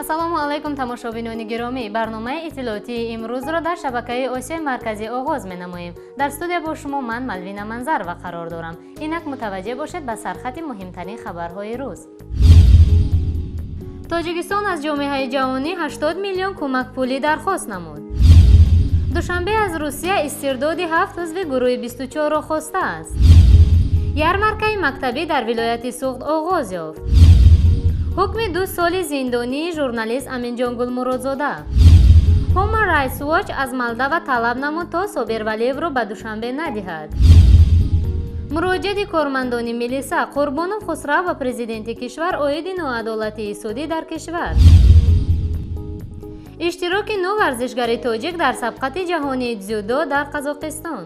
Ассалому алайкум, тамошобинони гиромӣ. Барномаи иттилоотии имрӯзро дар шабакаи Осиёи Марказӣ оғоз менамоем. Дар студия бо шумо ман, Малвина Манзарова, қарор дорам. Инак мутаваҷҷеҳ бошед ба сархати муҳимтарин хабарҳои рӯз. Тоҷикистон аз ҷомеаи ҷаҳонӣ 80 миллион кӯмакпулӣ дархост намуд. Душанбе аз Русия истирдоди ҳафт узви гурӯҳи 24-ро хостааст. Ярмаркаи мактабӣ дар вилояти Суғд оғоз ёфт. Ҳукми 2 соли зиндонии журналист Аминҷон Гулмуродзода. Human Rights Watch аз Молдова талаб намуд, то Собир Валиевро ба Душанбе надиҳад. Муроҷиати кормандони милиса Қурбонов Хусрав ба президенти кишвар оиди ноадолатии судӣ дар кишвар. Иштироки нӯ варзишгари тоҷик дар сабқати ҷаҳонии дзюдо дар Қазоқистон.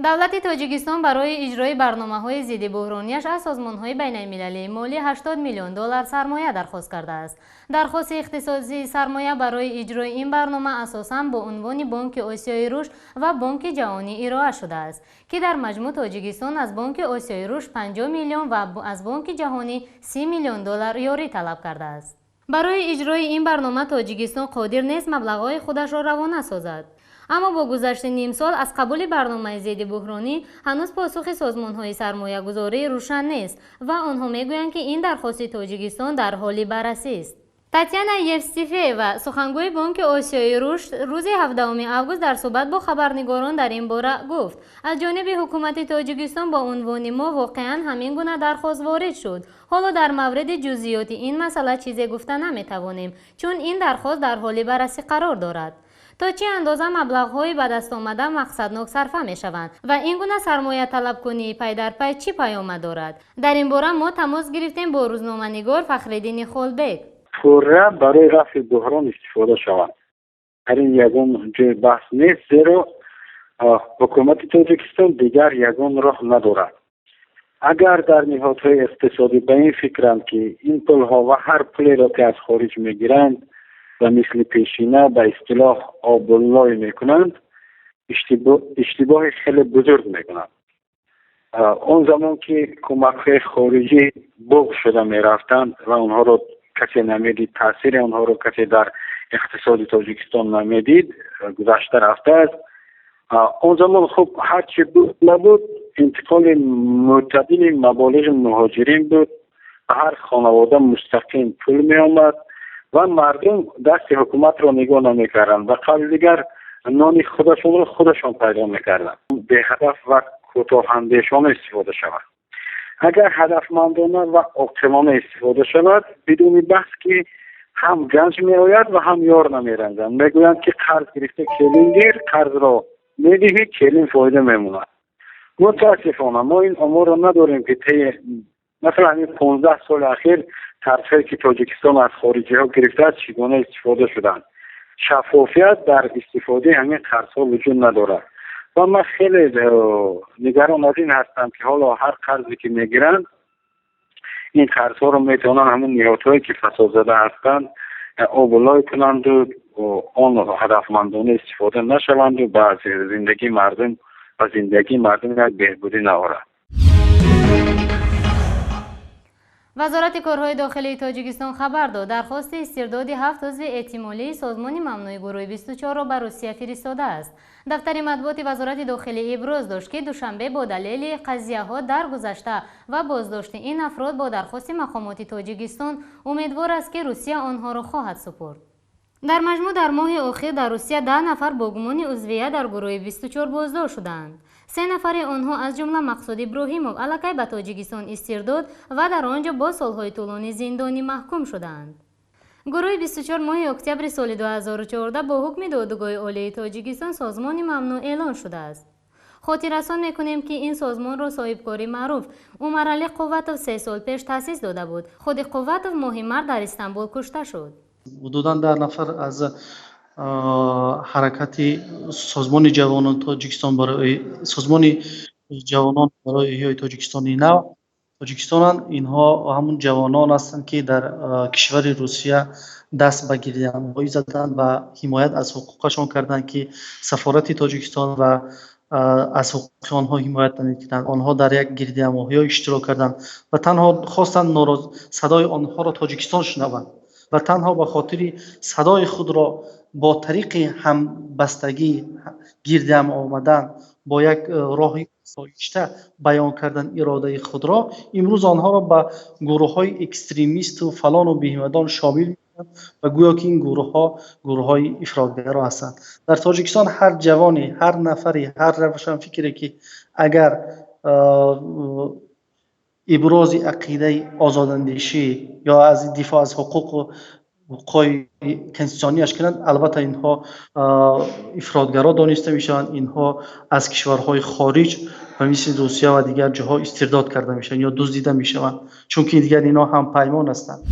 Давлати Тоҷикистон барои иҷрои барномаҳои зиддибӯҳронияш аз созмонҳои байналмилалии молӣ 80 миллион доллар сармоя дархост кардааст. Дархости ихтисосии сармоя барои иҷрои ин барнома асосан бо унвони Бонки Осиёи Рушд ва Бонки Ҷаҳонӣ ироа шудааст, ки дар маҷмӯъ Тоҷикистон аз Бонки Осиёи Рушд 50 миллион ва аз Бонки Ҷаҳонӣ 30 миллион доллар ёрӣ талаб кардааст. Барои иҷрои ин барнома Тоҷикистон қодир нест маблағҳои худашро равона созад. Аммо бо гузашти нимсол аз қабули барномаи зиддибӯҳронӣ ҳанӯз посухи созмонҳои сармоягузорӣ рӯшан нест ва онҳо мегӯянд, ки ин дархости Тоҷикистон дар ҳоли баррасист. Татьяна Евстифеева, сухангӯи Бонки Осиёи Рушд, рӯзи 17 август дар суҳбат бо хабарнигорон дар ин бора гуфт: «Аз ҷониби ҳукумати Тоҷикистон бо унвони мо воқеан ҳамин гуна дархост ворид шуд. Ҳоло дар мавриди ҷузъиёти ин масъала чизе гуфта наметавонем, чун ин дархост дар ҳоли баррасӣ қарор дорад. То чӣ андоза маблағҳои ба даст омада мақсаднок сарфа мешаванд ва ин гуна сармояталабкунии пай дар пай чӣ паёмад дорад, дар ин бора мо тамос гирифтем бо рӯзноманигор Фахриддини Холбек. Пурра барои рафъи буҳрон истифода шавад, дар ин ягон ҷои баҳс нест, зеро ҳукумати Тоҷикистон дигар ягон роҳ надорад. Агар дар ниҳодҳои иқтисодӣ ба ин фикранд, ки ин пулҳо ва ҳар пулеро, ки аз хориҷ мегиранд, ба мисли пешина ба истилоҳ обуллой мекунанд, иштибоҳи хеле бузург мекунанд. Он замон ки кӯмакҳои хориҷӣ буғ шуда мерафтанд ва онҳоро касе намедид, таъсири онҳоро касе дар иқтисоди Тоҷикистон намедид, гузашта рафтааст. Он замон хуб, ҳарчи буд набуд, интиқоли мӯътадили маболиғи муҳоҷирин буд, ба ҳар хонавода мустақим пул меомад ва мардум дасти ҳукуматро нигоҳ намекарданд, ба қавли дигар, нони худашонро худашон пайдо мекарданд. Беҳадаф ва кӯтоҳандешона истифода шавад. Агар ҳадафмандона ва оқилона истифода шавад, бидуни баҳс, ки ҳам ганҷ меояд ва ҳам ёр намеранҷанд. Мегӯянд, ки қарз гирифта келин гир, қарзро медиҳӣ, келин фоида мемонад. Мутаассифона, мо ин оморро надорем, ки таи масалан ҳамин 15 соли ахир қарзҳое, ки Тоҷикистон аз хориҷиҳо гирифтааст, чӣ гуна истифода шуданд. Шаффофият дар истифодаи ҳамин қарзҳо вуҷуд надорад ва ман хеле нигарон аз ин ҳастам, ки ҳоло ҳар қарзе, ки мегиранд, ин қарзҳоро метавонанд ҳамон ниҳодҳое, ки фасодзада ҳастанд, обу лой кунанду он ҳадафмандона истифода нашаванду ба зиндагии мардум як беҳбудӣ наорад. Вазорати корҳои дохилии Тоҷикистон хабар дод, дархости истирдоди ҳафт узви эҳтимолии созмони мамнӯи гурӯҳи 24-ро ба Русия фиристодааст. Дафтари матбуоти Вазорати дохилӣ иброз дошт, ки Душанбе бо далели қазияҳо дар гузашта ва боздошти ин афрод бо дархости мақомоти Тоҷикистон умедвор аст, ки Русия онҳоро хоҳад супурд. Дар маҷмӯъ дар моҳи охир дар Русия 10 нафар бо гумони узвият дар гурӯҳи 24 боздошт шудаанд. Се нафари онҳо, аз ҷумла Мақсуд Иброҳимов, аллакай ба Тоҷикистон истирдод ва дар он ҷо бо солҳои тӯлонӣ зиндонӣ маҳкум шудаанд. Гурӯҳи 24 моҳи октябри соли 2014 бо ҳукми Додгоҳи Олии Тоҷикистон созмони мамнӯъ эълон шудааст. Хотиррасон мекунем, ки ин созмонро соҳибкори маъруф Умаралӣ Қувватов 3 сол пеш таъсис дода буд. Худи Қувватов моҳи март дар Истанбул кушта шуд. Ҳудудан 10 нафар аз ҳаракати созмони ҷавонон Тоҷикистон барои созмони ҷавонон барои эҳёи Тоҷикистони нав Тоҷикистонанд. Инҳо ҳамун ҷавонон ҳастанд, ки дар кишвари Русия даст ба гирдиҳамҳоӣ заданд ва ҳимоят аз ҳуқуқашон карданд, ки сафорати Тоҷикистон ва Аз ҳуқуқи онҳо ҳимоят намекунанд. Онҳо дар як гирдиҳамоҳиҳо иштирок карданд ва танҳо хостанд садои онҳоро Тоҷикистон шунаванд ва танҳо ба хотири садои худро бо тариқи ҳамбастагӣ, гирдиҳам омадан, бо як роҳи осоишта баён кардан иродаи худро, имрӯз онҳоро ба гурӯҳҳои экстремисту фалону беҳмадон шомил мекунанд ва гӯё ки ин гурӯҳҳо гурӯҳҳои ифротгаро ҳастанд. Дар Тоҷикистон ҳар ҷавоне, ҳар нафаре, ҳар равшанфикре, ки агар ибрози ақидаи озодандешӣ ё аз дифоъ аз ҳуқуқу ҳуқуқҳои конститутсионияш кунанд, албатта, инҳо ифротгаро дониста мешаванд. Инҳо аз кишварҳои хориҷ ба мисли Русия ва дигар ҷоҳо истирдод карда мешаванд ё дуздида мешаванд, чунки дигар инҳо ҳампаймон ҳастанд.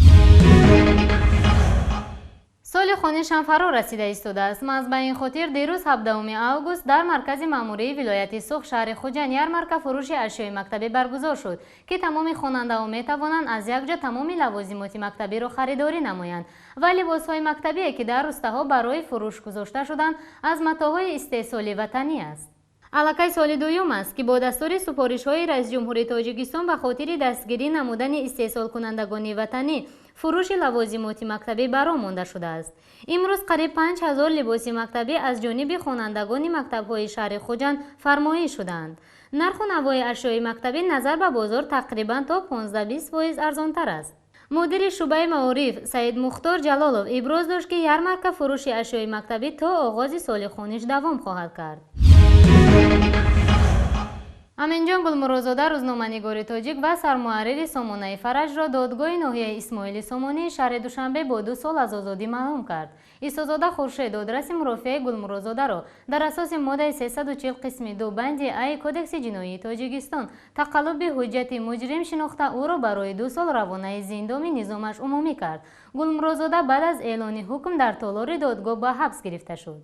Соли хонишам фаро расида истодааст. Маҳз ба ин хотир дирӯз, 17 август, дар маркази маъмурии вилояти Суғд, шаҳри Хуҷанд, ярмарка фурӯши ашёи мактабӣ баргузор шуд, ки тамоми хонандаҳо метавонанд аз як ҷо тамоми лавозимоти мактабиро харидорӣ намоянд ва либосҳои мактабие, ки дар рустаҳо барои фурӯш гузошта шуданд, аз матоъҳои истеҳсоли ватанӣ аст. Аллакай соли дуюм аст, ки бо дастури супоришҳои Раиси Ҷумҳури Тоҷикистон ба хотири дастгирӣ намудани истеҳсолкунандагони ватанӣ фурӯши лавозимоти мактабӣ ба роҳ монда шудааст. Имрӯз қариб 5000 либоси мактабӣ аз ҷониби хонандагони мактабҳои шаҳри Хуҷанд фармоиш шудаанд. Нарху навои ашёи мактабӣ назар ба бозор тақрибан то 15-20% арзонтар аст. Мудири шӯъбаи маориф Саидмухтор Ҷалолов иброз дошт, ки ярмарка фурӯши ашёи мактабӣ то оғози соли хониш давом хоҳад кард. Аминҷон Гулмурозода, рӯзноманигори тоҷик ва сармуҳаррири сомонаи Фараҷро додгоҳи ноҳияи Исмоили Сомонии шаҳри Душанбе бо 2 сол аз озодӣ маҳрум кард. Исозода Хуршед, додраси мурофиаи Гулмурозодаро дар асоси моддаи 340 қисми 2 банди а Кодекси ҷиноии Тоҷикистон тақаллуби ҳуҷҷати муҷрим шинохта, ӯро барои 2 сол равонаи зиндони низомаш умумӣ кард. Гулмурозода баъд аз эълони ҳукм дар толори додгоҳ ба ҳабс гирифта шуд.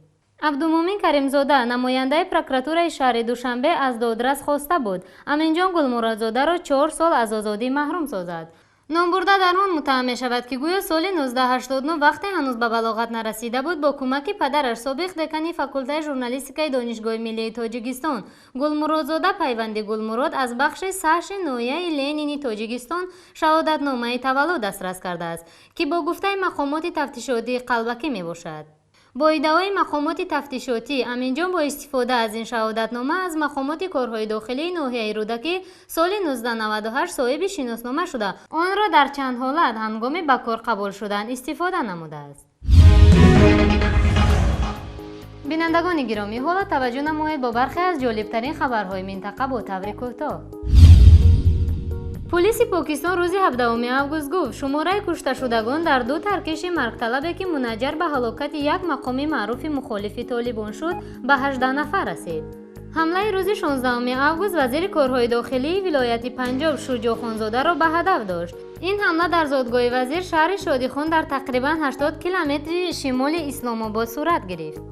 Абдумӯмин Каримзода, намояндаи прокуратураи шаҳри Душанбе, аз додрас хоста буд, Аминҷон Гулмуродзодаро 4 сол аз озодӣ маҳрум созад. Номбурда дар он муттаҳам мешавад, ки гӯё соли 1989, вақте ҳанӯз ба балоғат нарасида буд, бо кӯмаки падараш, собиқ декани факултаи журналистикаи Донишгоҳи миллии Тоҷикистон Гулмуродзода Пайванди Гулмурод, аз бахши саҳши ноҳияи Ленини Тоҷикистон шаҳодатномаи таваллуд дастрас кардааст, ки бо гуфтаи мақомоти тафтишотӣ қалбакӣ мебошад. Бо иддаои мақомоти тафтишотӣ, Аминҷон бо истифода аз ин шаҳодатнома аз мақомоти корҳои дохилии ноҳияи Рӯдакӣ соли 1998 соҳиби шиноснома шуда, онро дар чанд ҳолат ҳангоми ба кор қабул шудан истифода намудааст. Бинандагони гиромӣ, ҳоло таваҷҷӯҳ намоед бо бархе аз ҷолибтарин хабарҳои минтақа бо таври кӯтоҳ. Пулиси Покистон рӯзи 17 август гуфт, шумораи кушташудагон дар ду таркиши маргталабе, ки мунаҷҷар ба ҳалокати як мақоми маъруфи мухолифи Толибон шуд, ба 18 нафар расид. Ҳамлаи рӯзи 16 август вазири корҳои дохилии вилояти Панҷоб Шуҷоъхонзодаро ба ҳадаф дошт. Ин ҳамла дар зодгоҳи вазир, шаҳри Шодихон, дар тақрибан 80 километри шимоли Исломобод сурат гирифт.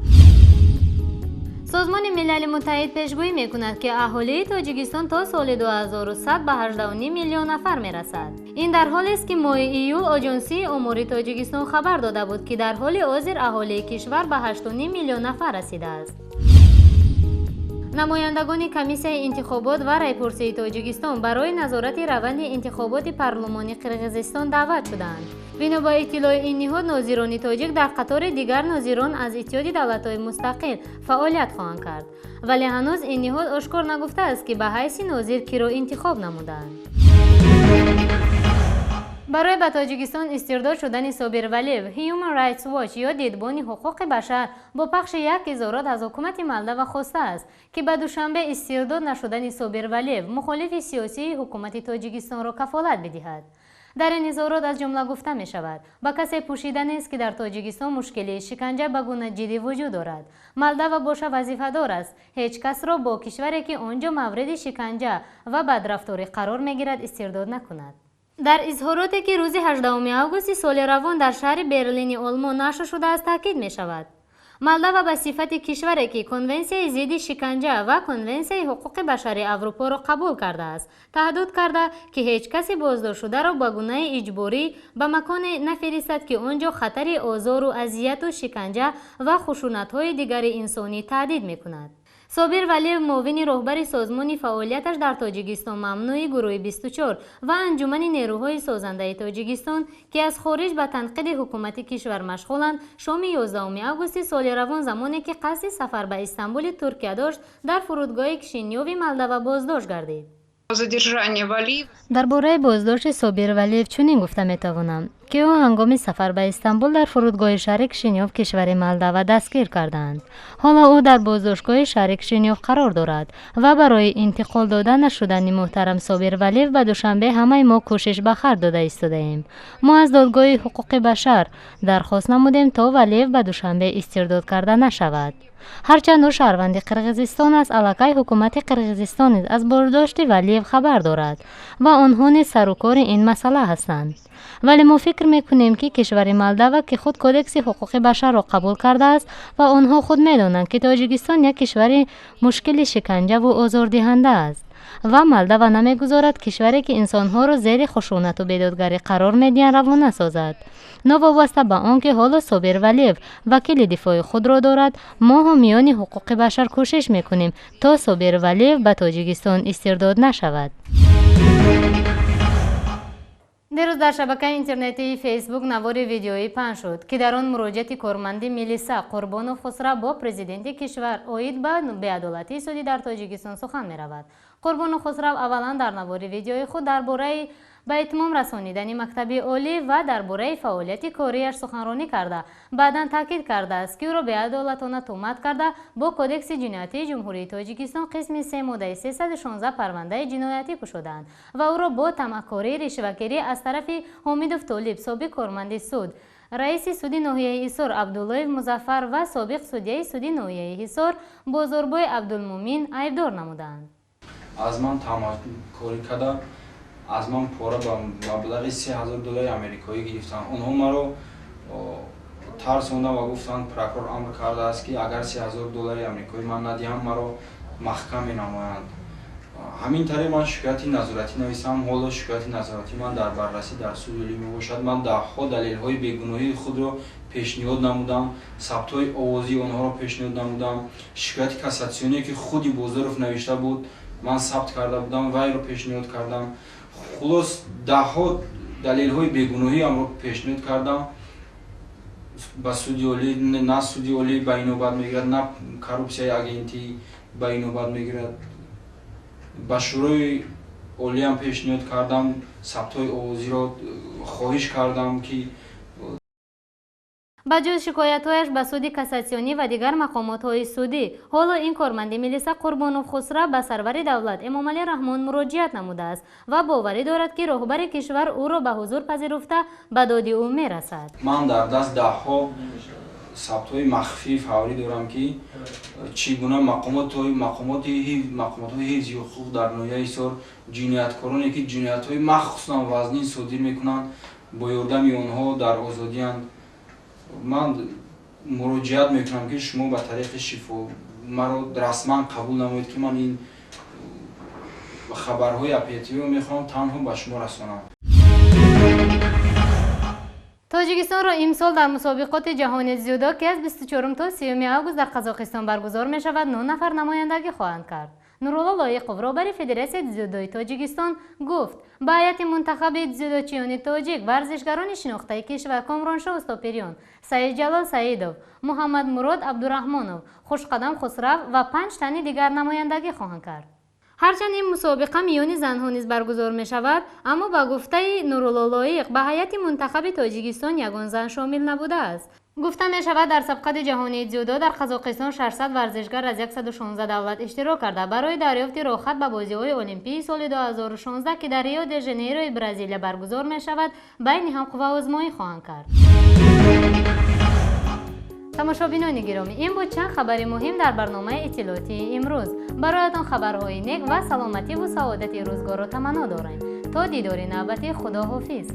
Созмони Милали Муттаҳид пешгӯӣ мекунад, ки аҳолии Тоҷикистон то соли 2100 ба 18,5 миллион нафар мерасад. Ин дар ҳолест, ки моҳи июл Оҷонсии омори Тоҷикистон хабар дода буд, ки дар ҳоли ҳозир аҳолии кишвар ба 8,5 миллион нафар расидааст. Намояндагони Комиссияи интихобот ва райпурсии Тоҷикистон барои назорати раванди интихоботи парлумони Қирғизистон даъват шуданд. Бино ба иттилои ин ниҳод, нозирони тоҷик дар қатори дигар нозирон аз Иттиҳоди давлатҳои мустақил фаъолият хоҳанд кард, вале ҳанӯз ин ниҳод ошкор нагуфтааст, ки ба ҳайси нозир киро интихоб намуданд. Барои ба Тоҷикистон истирдод шудани Собир Валиев, Human Rights Watch ё Дидбони ҳуқуқи башар бо пахши як изҳорот аз ҳукумати Молдова хостааст, ки ба Душанбе истирдод нашудани Собир Валиев, мухолифи сиёсии ҳукумати Тоҷикистонро, кафолат бидиҳад. Дар ин изҳорот аз ҷумла гуфта мешавад: ба касе пӯшида нест, ки дар Тоҷикистон мушкилии шиканҷа ба гуна ҷиддӣ вуҷуд дорад. Молдова боша вазифадор аст ҳеҷ касро бо кишваре, ки он ҷо мавриди шиканҷа ва бадрафторӣ қарор мегирад, истирдод накунад. Дар изҳороте, ки рӯзи 18 августи соли равон дар шаҳри Берлини Олмон нашр шудааст, таъкид мешавад: Молдова ба сифати кишваре, ки Конвенсияи зидди шиканҷа ва Конвенсияи ҳуқуқи башари Аврупоро қабул кардааст, таҳдид карда, ки ҳеҷ каси боздоштшударо ба гунаи иҷборӣ ба маконе нафиристад, ки он ҷо хатари озору азияту шиканҷа ва хушунатҳои дигари инсонӣ таҳдид мекунад. Собир Валиев, муовини роҳбари созмони фаъолияташ дар Тоҷикистон мамнӯи гурӯҳи 24 ва Анҷумани нерӯҳои созандаи Тоҷикистон, ки аз хориҷ ба танқиди ҳукумати кишвар машғуланд, шоми 11 августи соли равон, замоне ки қасди сафар ба Истанбули Туркия дошт, дар фурудгоҳи Кишинёви Молдова боздошт гардид. Задержание Валиева. Дар бораи боздошти Собир Валиев чунин гуфта метавонам, ки ӯ ҳангоми сафар ба Истанбул дар фурудгоҳи шаҳри Кишинёв кишвари Молдова дастгир карданд. Ҳоло ӯ дар боздоштгоҳи шаҳри Кишинёв қарор дорад ва барои интиқол дода нашудани муҳтарам Собир Валиев ба Душанбе ҳамаи мо кӯшиш ба хар дода истодаем. Мо аз Додгоҳи ҳуқуқи башар дархост намудем, то Валиев ба Душанбе истирдод карда нашавад. Ҳарчанд ӯ шаҳрванди Қирғизистон аст, аллакай ҳукумати Қирғизистон низ аз боздошти Валиев хабар дорад ва онҳо низ сарукори ин масъала ҳастанд. Вале мо фикр мекунем, ки кишвари Молдова, ки худ Кодекси ҳуқуқи башарро қабул кардааст ва онҳо худ медонанд, ки Тоҷикистон як кишвари мушкили шиканҷаву озордиҳанда аст ва Молдова намегузорад кишваре, ки инсонҳоро зери хушунату бедодгарӣ қарор медиҳанд, равона созад. Новобаста ба он ки ҳоло Собир Валиев вакили дифои худро дорад, мо ҳомиёни ҳуқуқи башар кӯшиш мекунем, то Собир Валиев ба Тоҷикистон истирдод нашавад. Дирӯз дар шабакаи интернетии Фейсбук навори видеоӣ паҳн шуд, ки дар он муроҷиати корманди милиса Қурбонов Хусрав бо президенти кишвар оид ба беадолатии судӣ дар Тоҷикистон сухан меравад. Қурбонов Хусрав аввалан дар навори видеои худ дар бораи ба итмом расонидани мактаби олӣ ва дар бораи фаъолияти кориаш суханронӣ карда, баъдан таъкид кардааст, ки ӯро беадолатона туҳмат карда, бо Кодекси ҷиноятии Ҷумҳурии Тоҷикистон, қисми 3, моддаи 316 парвандаи ҷиноятӣ кушодаанд ва ӯро бо тамаъкории ришвагирӣ аз тарафи Ҳомидов Толиб, собиқ корманди суд, раиси суди ноҳияи Ҳисор Абдуллоев Музаффар ва собиқ судяи суди ноҳияи Ҳисор Бозорбой Абдулмумин айбдор намуданд. Аз ман тамаъкорӣ карда, аз ман пора ба маблағи 3000 доллари америкоӣ гирифтанд. Онҳо маро тарсонданд ва гуфтанд, прокурор амр кардааст, ки агар 3000 доллари амрикоӣ ман надиҳам, маро маҳкам менамоянд. Ҳамин тариқ ман шикояти назоратӣ нависам. Ҳоло шикояти назоратӣ ман дар баррасӣ дар суди олӣ мебошад. Ман даҳҳо далелҳои бегуноҳии худро пешниҳод намудам, сабтҳои овозии онҳоро пешниҳод намудам, шикояти кассатсионие, ки худи Бозоров навишта буд, ман сабт карда будам, вайро пешниҳод кардам. Хулос, даҳҳо далелҳои бегуноҳиамро пешниҳод кардам ба суди олӣ. На суди олӣ ба инобат мегирад, на коррупсияи агентӣ ба инобат мегирад. Ба Шӯрои олиам пешниҳод кардам, сабтҳои овозиро хоҳиш кардам, ки Ба ҷуз шикоятҳояш ба суди кассатсионӣ ва дигар мақомотҳои судӣ, ҳоло ин корманди милиса Қурбонов Хусрав ба сарвари давлат Эмомалӣ Раҳмон муроҷиат намудааст ва боварӣ дорад, ки роҳбари кишвар ӯро ба ҳузур пазируфта, ба доди ӯ мерасад. Ман дар даст даҳҳо сабтҳои махфии фаврӣ дорам, ки чӣ гуна мақомотҳои ҳифзи ҳуқуқ дар ноҳияи Ҳисор ҷинояткороне, ки ҷиноятҳои махсусан вазнин содир мекунанд, бо ёрдами онҳо дар озодиянд. Ман муроҷиат мекунам, ки шумо ба тариқи шифо маро расман қабул намоед, ки ман ин хабарҳои оперативиро мехоҳам танҳо ба шумо расонам. Тоҷикистонро имсол дар мусобиқоти ҷаҳони дзюдо, ки аз 24 то 30 август дар Қазоқистон баргузор мешавад, 9 нафар намояндагӣ хоҳанд кард. Нурулло Лоиқов, роҳбари Федератсияи дзюдои Тоҷикистон, гуфт, ба ҳайати мунтахаби дзюдочиёни тоҷик варзишгарони шинохтаи кишвар Комроншоҳ Устопириён, Саидҷалол Саидов, Муҳаммадмурод Абдураҳмонов, Хушқадам Хусрав ва панҷ тани дигар намояндагӣ хоҳанд кард. Ҳарчанд ин мусобиқа миёни занҳо низ баргузор мешавад, аммо ба гуфтаи Нурулло Лоиқ, ба ҳайати мунтахаби Тоҷикистон ягон зан шомил набудааст. Гуфта мешавад, дар сабқати ҷаҳонии дзюдо дар Қазоқистон 600 варзишгар аз 116 давлат иштирок карда, барои дарёфти роҳхат ба бозиҳои олимпии соли 2016, ки дар Рио де Жанейрои Бразилия баргузор мешавад, байни ҳам қувваозмоӣ хоҳанд кард. Тамошобинони гиромӣ, ин буд чанд хабари муҳим дар барномаи иттилоотии имрӯз. Бароятон хабарҳои нек ва саломативу саодати рӯзгорро таманно дорем. То дидори навбатӣ, худо ҳофиз.